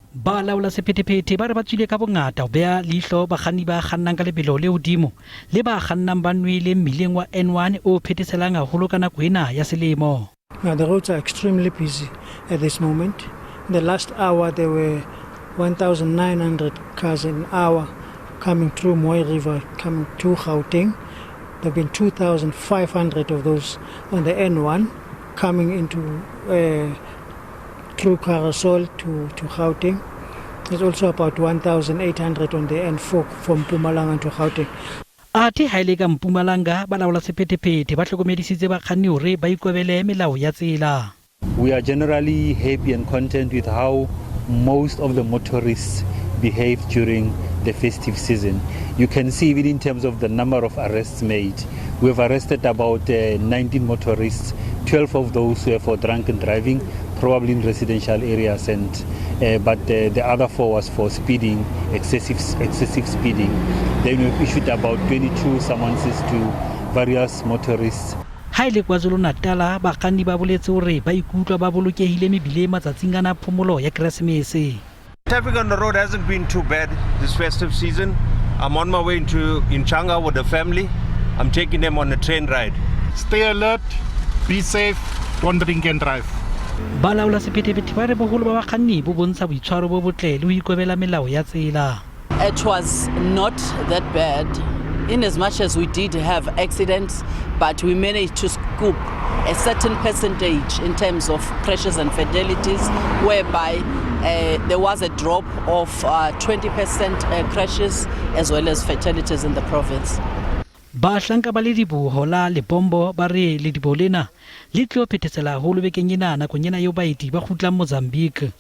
Balaola sephethephethe ba re ba tswile ka bongata ho beha leihlo bakganni ba kgannang ka lebelo le hodimo le ba kgannang ba nwele mmileng wa N1 o phetheselang haholo ka nako ena ya selemo. Now the roads are extremely busy at this moment. In the last hour there were 1,900 cars an hour coming through Mooi River, coming to Gauteng. There have been 2,500 of those on the N1 coming into through Carousel to Gauteng. There's also about 1,800 on the N4 from Mpumalanga to Gauteng. Athe ha e le ka Mpumalanga, balaola sephethephethe ba hlokomedisitse bakganni hore ba ikobele melao ya tsela. We are generally happy and content with how most of the motorists behave during the festive season. You can see even in terms of the number of arrests made. We have arrested about 19 motorists, 12 of those were for drunken driving, probably in residential areas, and but the other four was for speeding, excessive speeding. Then we've issued about 22 summonses to various motorists. Ha e le KwaZulu-Natal, bakganni ba boletse hore ba ikutlwa ba bolokehile mebileng matsatsing ana a phomolo ya Keresemese. Traffic on the road hasn't been too bad this festive season. I'm on my way into Inchanga with the family. I'm taking them on a train ride. Stay alert, be safe, don't drink and drive. Balaola sephethephethe ba re boholo ba bakganni bo bontsha boitshwaro bo botle le ho ikobela melao ya tsela. It was not that bad in as much as we did have accidents, but we managed to scoop a certain percentage in terms of crashes and fatalities, whereby there was a drop of 20% crashes as well as fatalities in the province. Bahlanka ba lediboho la Lebombo ba re lediboho lena le tlo phethesela haholo bekeng ena nakong ena eo baeti ba kgutlang Mozambique.